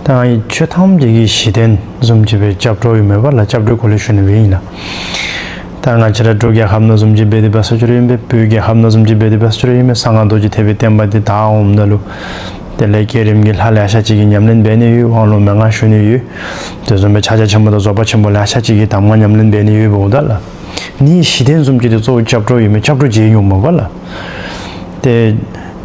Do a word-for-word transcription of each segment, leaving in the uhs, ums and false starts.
ད་ང་གིས་ཆོས་ཐམས་ཅད་ཀྱི་གཞི་རྟེན་བཟུམ་ཅིག་སྦེ་སྐྱབས་འགྲོ་ཡོད་མེན་པ་ལགས། སྐྱབས་འགྲོའི་སྐོར་ལས་ཞུ་ནི་སྦེ་ཨིན་ལགས། ད་ང་བཅས་ར་འབྲུག་རྒྱལ་ཁབ་ནང་བཟུམ་ཅིག་འབད་དེ་འབད་ས་ཅིག་རུང་ཨིན་པས། བོད་རྒྱལ་ཁབ་ནང་བཟུམ་ཅིག་འབད་དེ་འབད་ས་ཅིག་རུང་ཨིན་པས། གསང་སྔགས་རྡོ་རྗེ་ཐེག་པའི་བསྟན་པ་འདི་དར་འོངམ་ད་ལུ་དེ་ལས་བསྐྱེད་རིམ་གྱི་ལྷ་ལེ་ཤ་ཅིག་གི་ཉམས་ལེན་འབད་ནི་ཡོད། དབང་ལུང་མན་ངག་ཞུ་ནི་ཡོད། དེ་བཟུམ་སྦེ་ཕྱག་རྒྱ་ཆེན་པོ་དང་རྫོགས་པ་ཆེན་པོ་ལེ་ཤ་ཅིག་གི་གདམས་ངག་ཉམས་ལེན་འབད་ནི་ཡོདཔ་འོང་ད་ལགས། ནི་གཞི་རྟེན་བཟུམ་ཅིག་འདི་གཙོ་བོ་སྐྱབས་འགྲོ་ཨིན་མས། སྐྱབས་འགྲོ་མཇལ་མྱོངམ་མས་པ་ལགས། ཏེ་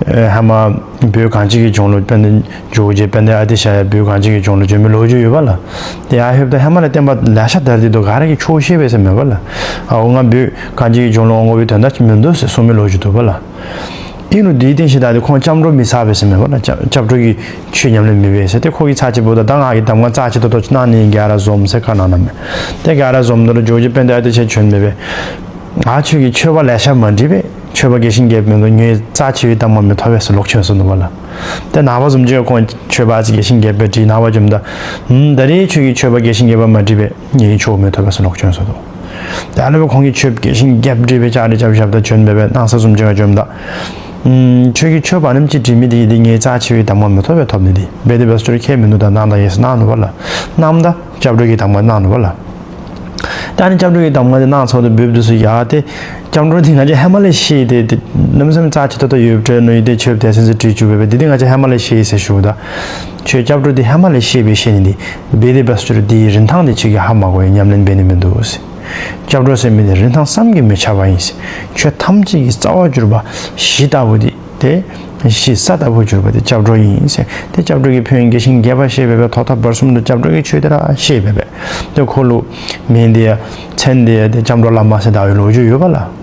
ཨེ་ཧེ་མ་བོད་གངས་ཅན་གྱི་ལྗོངས་ལུ་དཔལ་ལྡན་ཇོ་བོ་རྗེ་དཔལ་ལྡན་ཨ་ཏི་ཤ་ཡང་བོད་གངས་ཅན་གྱི་ལྗོངས་ལུ་བྱོན་མི་ལོ་རྒྱུས་ཡོད་པ་ལགས། ཏེ་ཡར་ལྷོདཔ་ད་ཧེ་མ་ལས་བསྟན་པ་ལེ་ཤ་དར་ཏེ་འདུག། ག་ར་གིས་ཆོས་ཤེས་པས་ཟེར་མས་པ་ལགས། ཨའོ་ང་བོད་གངས་ཅན་གྱི་ལྗོངས་ལུ་འོང་དགོ་པའི་དོན་དག་ཅིག་མིན་འདུག་ཟེར་གསུངས་མི་ལོ་རྒྱུས་འདུག་པ་ལགས། ཨིན་རུང་དེའི་རྟིང་ཤུལ་ད་ཏེ་ཁོང་སྐྱབས་འགྲོ་མི་ཚར་བས་ཟེར་མས་པ་ལགས། སྐྱབས་སྐྱབས་འགྲོ་གི་ཆོས་ཉམས་ལེན་མི་འབད་ཟེར། ཏེ་ཁོ་གིས་ཚར་གཅིག་འབདཝ་ད་ད་ང་གིས་གདམས་ངག་རྩ་ཆེ་ཏོག་ཏོ་ཅིག་གནང་ནི་ཨིན་ག་ར་བཟུམ་ཟེར་བཀའ་གནང་གནངམ་མས། ཏེ་ག་ར་བཟུམ་ད་ལུ་ཇོ་བོ་རྗེ་དཔལ་ལྡན་ཨ་ཏི་ཤ་བྱོན་སྦེ་སྦེ་ཨ་ཁྱོད་ཀྱིས་མཆོད་པ་ལེ་ཤ་མ་བྲིས་པས། མཆོད་པ་དགེ་ཞིང་རྒྱསཔ་མེན་དོ། ངེའི་རྩ་ཆེ་བའི་གདམས་ངག་མི་ཐོབ་པས་ཟེར་ལོག་བྱོན་སོ་ནུག་པ་ལགས། ཏེ་ནངས་པ་བཟུམ་ཅིག་ཁོང་མཆོད་པ་ཨ་ཙི་དགེ་ཞིང་རྒྱསཔ་སྦེ་བྲིས། ནངས་པ་བྱོནམ་ད་ཨུམ་ད་རེས་ཁྱོད་ཀྱིས་མཆོད་པ་དགེ་ཞིང་རྒྱསཔ་མ་བྲིས་པས། ངེའི་མཆོད་པ་མི་ཐོབ་པས་ཟེར་ལོག་བྱོན་སོ་ནུག། ཏེ་ཨ་ནི་སྦེ་ཁོང་གིས་མཆོད་པ་དགེ་ཞིང་རྒྱསཔ་བྲིས་སྦེ་ལྕགས་རི་རྐྱབ་རྐྱབ་བྱོན་སྦེ་སྦེ་གནངས་ཚེ་བཟུམ་ཅིག་ཁར་བྱོནམ་ད་ཨུམ་ཁྱོད་ཀྱིས་མཆོད་པ་ཨ་ནེམ་ཅིག་བྲིས་མི་འདི་གིས་འདི་ངེའི་རྩ་ཆེ་བའི་གདམས་ངག་མི་ཐོབ་པས། ཐོབ་ནི་འདི་འབད་དེ་འབད་ས་ཅིག་རུང་ཁྱད་མིན་འདུག། ད་གནང་ད་གེ་ཟེར་གནང་ནུག་པ་ལགས། གནངམ་ད་སྐྱབས་འགྲོ་གི་གདམས་ངག་གནང་ནུག་པ་ལགས། ད་ཨ་ནི་སྐྱབས་འགྲོ་གི་གདམས་ངག་འདི་གནང་ཚརཝ་ད་འབདཝ་ད་ཚུ་ཡང་ཏེ་སྐྱབས་འགྲོ་འདི་ང་བཅས་ཧེ་མ་ལས་ཤེས་ཏེ་ཏེ་གནམ་མེད་ས་མེད་རྩ་ཆེ་ཏོག་ཏོ་ཡོདཔ་འདྲས་མནོ་ཡི། ཏེ་ཆོསཔ་དེ་ཚུན་ཚོད་བྲིས་བཅུག་སྦེ་སྦེ་འདི་འདི་ང་བཅས་ཧེ་མ་ལས་ཤེས་ཟེར་ཞུཝ་ད་ཁྱོད་སྐྱབས་འགྲོ་འདི་ཧེ་མ་ལས་ཤེས་པས་ཤེས་ནི་འདི་འབད་དེ་འབད་ས་ཅིག་རུང་འདིའི་རིན་ཐང་འདི་ཁྱོད་ཀྱིས་ཧ་མ་གོ་ཡི། ཉམས་ལེན་འབད་ནི་མིན་འདུག་ཟེར། སྐྱབས་འགྲོ་ཟེར་མི་འདི་རིན་ཐང་བསམ་གྱིས་མི་ཁྱབ་པ་ཨིན་ཟེར། ཆོས་ཐམས་ཅད་ཀྱི་རྩ་བར་གྱུར་པ་གཞི་ལྟ་བུ་འདི་ཏེ་གཞི་ས་ལྟ་བུར་གྱུར་པ་འདི་སྐྱབས་འགྲོ་ཨིན་ཟེར། ཏེ་སྐྱབས་འགྲོ་གི་ཕན་ཡོན་དགེ་ཞིང་རྒྱསཔ་ཤེས་སྦེ་སྦེ་ཐོག་མཐའ་བར་གསུམ་དུ་སྐྱབས་འགྲོ་གི་ཆོས་འདི་ར་ཤེས་སྦེ་སྦེ་ཏེ་ཁོ་ལུ་མིང་འདི་ཡང་མཚན་འདི་ཡང་ཏེ་སྐྱབས་འགྲོ་བླ་མ་ཟེར་བཏགས་པའི་ལོ་རྒྱུས་ཡོད་པ་ལགས།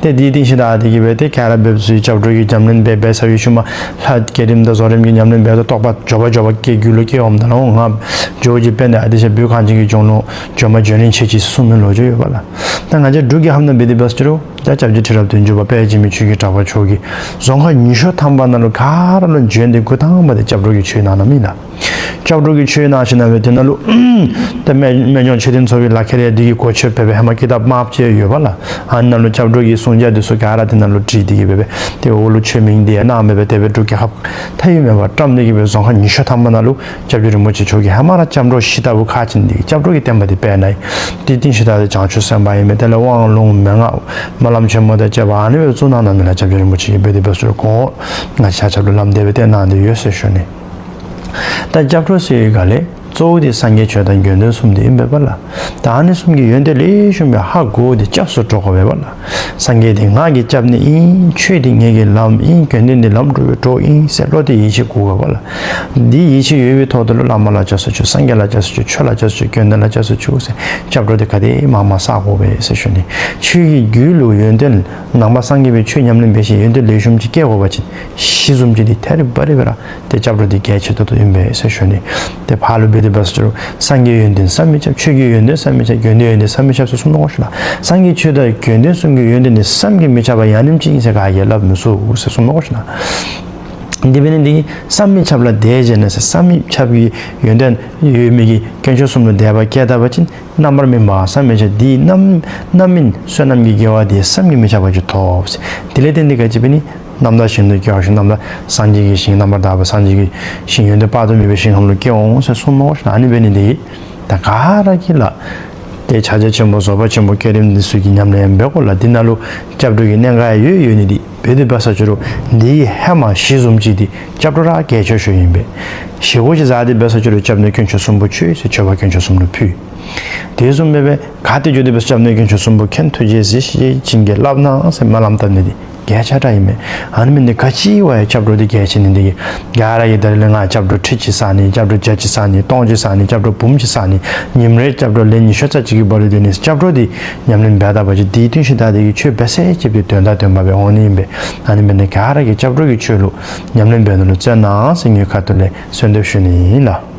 ཏེ་དེའི་རྟིང་ཤུལ་ད་དེ་གིས་སྦེ་ཏེ་ག་ར་འབད་ས་ཅིག་སྐྱབས་འགྲོ་གི་ཉམས་ལེན་འབད་འབད་ཚར་བའི་ཤུལ་མ་ལྷ་བསྐྱེད་རིམ་དང་རྫོགས་རིམ་གྱི་ཉམས་ལེན་འབད་དོ་རྟོགས་པ་འཇོག་པ་འཇོག་པ་སྐྱེ་རྒྱུད་ལུ་སྐྱེ་འོངམ་ད་ལུ་ང་ཇོ་བོ་རྗེ་དཔལ་ལྡན་ཨ་ཏི་ཤ་བོད་གངས་ཅན་གྱི་ལྗོངས་ལུ་བྱོན་མ་བྱོན་རན་ཆེ་ཅིག་གསུངས་མི་ལོ་རྒྱུས་ཡོད་པ་ལགས། ད་ང་བཅས་འབྲུག་རྒྱལ་ཁབ་ནང་འབད་དེ་འབད་ས་ཅིག་རུང་ད་སྐྱབས་རྗེ་ཁྲི་རབས་བདུན་ཅུ་པ་དཔལ་འཇིགས་མེད་ཆོས་ཀྱི་གྲགས་པ་མཆོག་གིས་རྫོང་ཁག་ཉི་ཤུ་ཐམ་པ་ནང་ལུ་ག་ར་ལུ་བྱོན་ཏེ་འགོ་དང་པ་འདི་སྐྱབས་འགྲོ་གི་ཆོས་གནང་གནངམ་ཨིན་ལགས། སྐྱབས་འགྲོ་གི་ཆོས་གནང་ཞིནམ་ལས་དེ་ནང་ལུ་ད་སྨན་སྨན་ལྗོངས་ཆོས་ལྡན་ཚོགས་པའི་ལག་ཁྱེར་ཡང་འདི་གིས་གོ་ཆོད་འབད་སྦེ་ཧེ་མ་ཀི་དེབ་དམརཔོ་ཅིག་ཡོད་པ་ལགས། ཨ་ནི་ནང་ལུ་སྐྱབས་འགྲོ་གི་གསུང་བྱ་འདི་ཚུ་ག་ར་དེ་ནང་ལུ་བྲིས་ཏེ་གིས་སྦེ་སྦེ་ཏེ་འོག་ལུ་ཆོས་མིང་འདི་ཡང་གནང་སྦེ་སྦེ་དེ་སྦེ་འབྲུག་རྒྱལ་ཁབ་མཐའ་དབུས་མེད་པར་བཀྲམ་སྟེ་གིས་སྦེ་རྫོང་ཁག་ཉི་ཤུ་ཐམ་པ་ནང་ལུ་སྐྱབས་རྗེ་རིན་པོ་ཆེ་མཆོག་གིས་ཧེ་མ་ར་སྐྱབས་འགྲོ་གཞི་ལྟ་བུ་ཁག་ཅན་འདི་གིས་སྐྱབས་འགྲོ་གི་བསྟན་པ་འདི་སྤེལ་གནང་ཡི། དེའི་རྟིང་ཤུལ་ད་ཏེ་བྱང་ཆུབ་སེམས་དཔའ་ཨིན་མས། དེ་ལས་དབང་ལུང་མན་ངག་སྨོན་ལམ་ཆེན་མོ་དང་བཅས་པ་ཨ་ནི་སྦེ་བཙུགས་གནང་གནངམ་ཨིན་ལགས། སྐྱབས་རྗེ་རིན་པོ་ཆེ་གིས་འབད་དེ་འབད་ས་ཅིག་རུང་ཁོང་ང་བཅས་ཆ་ཁྱབ་ལུ་ལམ་སྟོན་འབད་དེ་གནང་སྟེ་ཡོད་ཟེར་ཞུ་ནི། ད་སྐྱབས་འགྲོ་ཟེར་བའི་སྒང་ལས་གཙོ་བོ་འདི་སངས་རྒྱས་ཆོས་དང་དགེ་འདུན་གསུམ་འདི་ཨིན་པས་པ་ལགས། ད་ཨ་ནི་གསུམ་གྱི་ཡོན་ཏན་ལེགས་ཤོམ་སྦེ་ཧ་གོ་སྟེ་སྐྱབས་སུ་འགྲོ་དགོ་པས་པ་ལགས། སངས་རྒྱས་འདི་ང་གི་སྐྱབས་གནས་ཨིན། ཆོས་འདི་ངེད་ཀྱི་ལམ་ཨིན། དགེ་འདུན་འདི་ལམ་སྒྲུབ་པའི་གྲོགས་ཨིན་ཟེར་བློ་གཏད་ཡིད་ཆེས་དགོ་པས་པ་ལགས། འདི་ཡིད་ཆེས་ཡོད་པའི་ཐོག་ཏུ་ལུ་བླ་མ་ལ་སྐྱབས་སུ་མཆིའོ། སངས་རྒྱས་ལ་སྐྱབས་སུ་མཆིའོ། ཆོས་ལ་སྐྱབས་སུ་མཆིའོ། དགེ་འདུན་ལ་སྐྱབས་སུ་མཆིའོ་ཟེར་སྐྱབས་འགྲོ་འདི་ག་དེ་མང་མང་བསག་དགོ་པས་ཟེར་ཞུ་ནི། ཆོས་ཀྱི་རྒྱུད་ལུ་ཡོན་ཏན་ནང་པ་སངས་རྒྱས་པའི་ཆོས་ཉམས་ལེན་འབད་ཞིནམ་ཡོན་ཏན་ལེགས་ཤོམ་ཅིག་སྐྱེ་དགོ་པ་ཅིན་གཞི་བཟུམ་ཅིག་འདི་ཐད་རི་བ་རི་སྦེ་ར་ཏེ་སྐྱབས་འགྲོ་འདི་གལ་ཆེ་ཏོག་ཏོ་ཨིན་པས་ཟེར་ཞུ་ནི། ཏེ་ཕར་ལུ་འབད་དེ་འབད་ས་ཅིག་རུང་སངས་རྒྱས་ཡོན་ཏན་བསམ་མི་ཁྱབ། ཆོས་ཀྱི་ཡོན་ཏན་བསམ་མི་ཁྱབ། དགེ་འདུན་ཡོན་ཏན་བསམ་མི་ཁྱབ་ཟེར་གསུངས་ནུག་གོ་ཞུ་ན། སངས་རྒྱས་ཆོས་དང་དགེ་འདུན་གསུམ་གྱི་ཡོན་ཏན་འདི་བསམ་གྱིས་མི་ཁྱབ་པ་ཡང་ནེམ་ཅིག་ཨིན་ཟེར་ག་གིས་སླབ་མི་ཚུགས་ཟེར་གསུངས་ནུག་གོ་ཞུ་ན། འདི་འབད་ནི་འདི་གིས་བསམ་མི་ཁྱབ་ལ་དད་བྱས་ནས་ཟེར་བསམ་མི་ཁྱབ་ཀྱི་ཡོན་ཏན་ཡོད་མི་གི་དཀོན་མཆོག་གསུམ་ལུ་དད་པ་བསྐྱེད་ད་པ་ཅིན་རྣམ་པར་སྨིན་པ་བསམ་མི་ཁྱབ། དེའི་རྣམ་རྣམ་སྨིན་བསོད་ནམས་ཀྱི་དགེ་བ་འདི་བསམ་གྱིས་མི་ཁྱབ་པ་ཅིག་ཐོབ་ཟེར། དེ་ལས་བརྟེན་ཏེ་ག་ཅི་འབད་ནི་རྣམ་དག་ཞིང་དུ་སྐྱེ་བ་ཞིང་རྣམ་དག་སངས་རྒྱས་ཀྱི་ཞིང་རྣམ་པར་དག་པ་སངས་རྒྱས་ཀྱི་ཞིང་ཡོན་ཏན་དཔག་ཏུ་མེད་པའི་ཞིང་ཁམས་ལུ་སྐྱེ་འོང་ཟེར་གསུངས་ནུག་གོ་ཞུ་ན། ཨ་ནི་འབད་ནི་འདི་གིས་ད་ག་ར་གིས་ལགས། ཏེ་ཕྱག་རྒྱ་ཆེན་པོ་རྫོགས་པ་ཆེན་པོ་བསྐྱེད་རིམ་འདི་ཚུ་གི་ཉམས་ལེན་འབད་དགོ་ལགས། འདི་ནང་ལུ་སྐྱབས་འགྲོ་གི་གནད་འགག་ཡོད་ཡོད་ནི་འདི་འབད་དེ་འབད་ས་ཅིག་རུང་འདི་ཧེ་མ་གཞི་བཟུམ་ཅིག་འདི་སྐྱབས་འགྲོ་ར་གལ་ཆེ་ཤོས་ཨིན་པས། བཞེས་སྒོ་ཅིག་བཟའ་སྟེ་འབད་ས་ཅིག་རུང་སྐྱབས་གནས་དཀོན་མཆོག་གསུམ་པོ་མཆོད་ཟེར་མཆོད་པ་དཀོན་མཆོག་གསུམ་ལུ་ཕུལ། དེ་བཟུམ་སྦེ་སྦེ་ག་ཏེ་འགྱོ་དེ་འབད་སྐྱབས་གནས་དཀོན་མཆོག་གསུམ་པོ་མཁྱེན། ཐུགས་རྗེས་གཟིགས་ཤིག་བྱིན་གྱིས་བརླབས་གནང་ཟེར་སྨོན་ལམ་བཏབ་ནི་འདི་གལ་ཆེ་དྲགས་ཨིན་མས། ཨ་ནི་འབད་ནི་འདི་ག་ཅི་བ་ཡང་སྐྱབས་འགྲོ་འདི་གལ་ཆེ་ནི་འདི་གིས་ག་ར་གིས་ད་རེས་ལས་ང་སྐྱབས་འགྲོ་ཁྲི་གཅིག་བཟའ་ནི། སྐྱབས་འགྲོ་བརྒྱ་གཅིག་བཟའ་ནི། སྟོང་གཅིག་བཟའ་ནི། སྐྱབས་འགྲོ་འབུམ་གཅིག་བཟའ་ནི། ཉིནམ་རེ་སྐྱབས་འགྲོ་ལན་ཉི་ཤུ་རྩ་གཅིག་གི་བར་དུ་སྡོད་ནི། སྐྱབས་འགྲོ་འདི་ཉམས་ལེན་འབད་ད་པ་ཅིན་དེའི་རྟིང་ཤུལ་ད་འདི་གིས་ཆོས་འབད་ས་ཅིག་འབད་དོན་དག་དོན་པ་སྦེ་འོང་ནི་ཨིན་པས། ཨ་ནི་འབད་ནི་ག་ར་གིས་སྐྱབས་འགྲོ་གི་ཆོས་ལུ་ཉམས་ལེན་འབད་ནི་ལུ་བརྩོན་གནང་ཟེར་ངེའི་ཁ་ཐུག་ལས་གསོལ་འདེབས་ཞུ་ནི་ཨིན་ལགས།